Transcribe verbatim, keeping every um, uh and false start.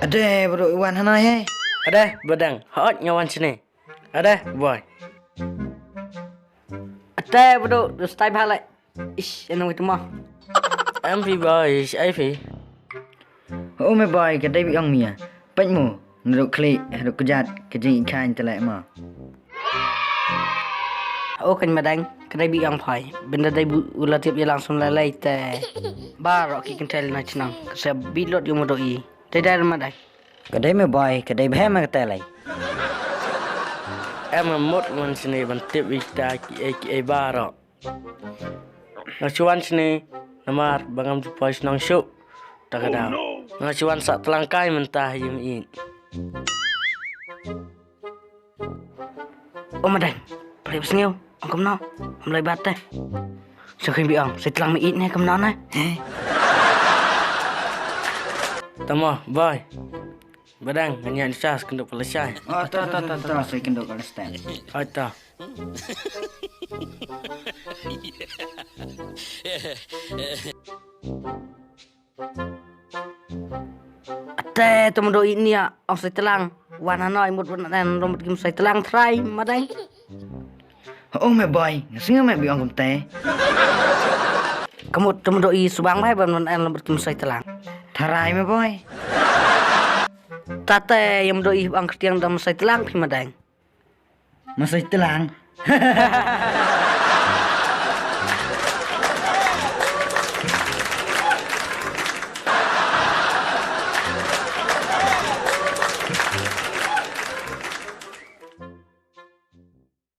Ade, bro, wan hana he. Ade, Badang, hot nga wan sini. Ade, boy. Ade, bro, du stai bhalai. Ish, enong itu mah. Em phi boy, ish, ai phi. Oh, me boy, ka dei bi ong mia. Pet mu, nruk klik, nruk kejat, kejing ikan telek ma. O kan Madang, ka dei bi ong phai. Benda dei bu ula tip ïa langsung lalai te. Baroh ki kentel na chnang. Ka sa bi lot ïa u Mado i. Dei dei Madang. Ka dei me boy, ka dei bha me ka telai. Em mut wan sini ban tip ïa kita ki ei ki ei baroh. Nga shu wan sini namar ba ngam ju poi shnong shuh. Ta ka daw. Nga shu wan sah tlang kai mynta ïa me i. O Madang, pyrshah sngew, ong kumno, ym lei bat te. Sa khim bi ong, sa tlang me i ne kumno ne? He? Tamo, boy. Badang, nga nyan sa skenduk pala shai. Oh, to, to, to, to, sa kenduk pala shai. Hai to. Ate, to Mado i nia, ong sai tlang. Wan hano i mut wan en rom kim sai tlang trai Madang. Oh me boy, nga sngew me bi ong kumte. Ka mut to Mado i subang bai ban wan en rom kim sai tlang. Tharai me boy. Tate, ïa Mado i ong kyrtiang da sai tlang phi Madang. Masai tlang.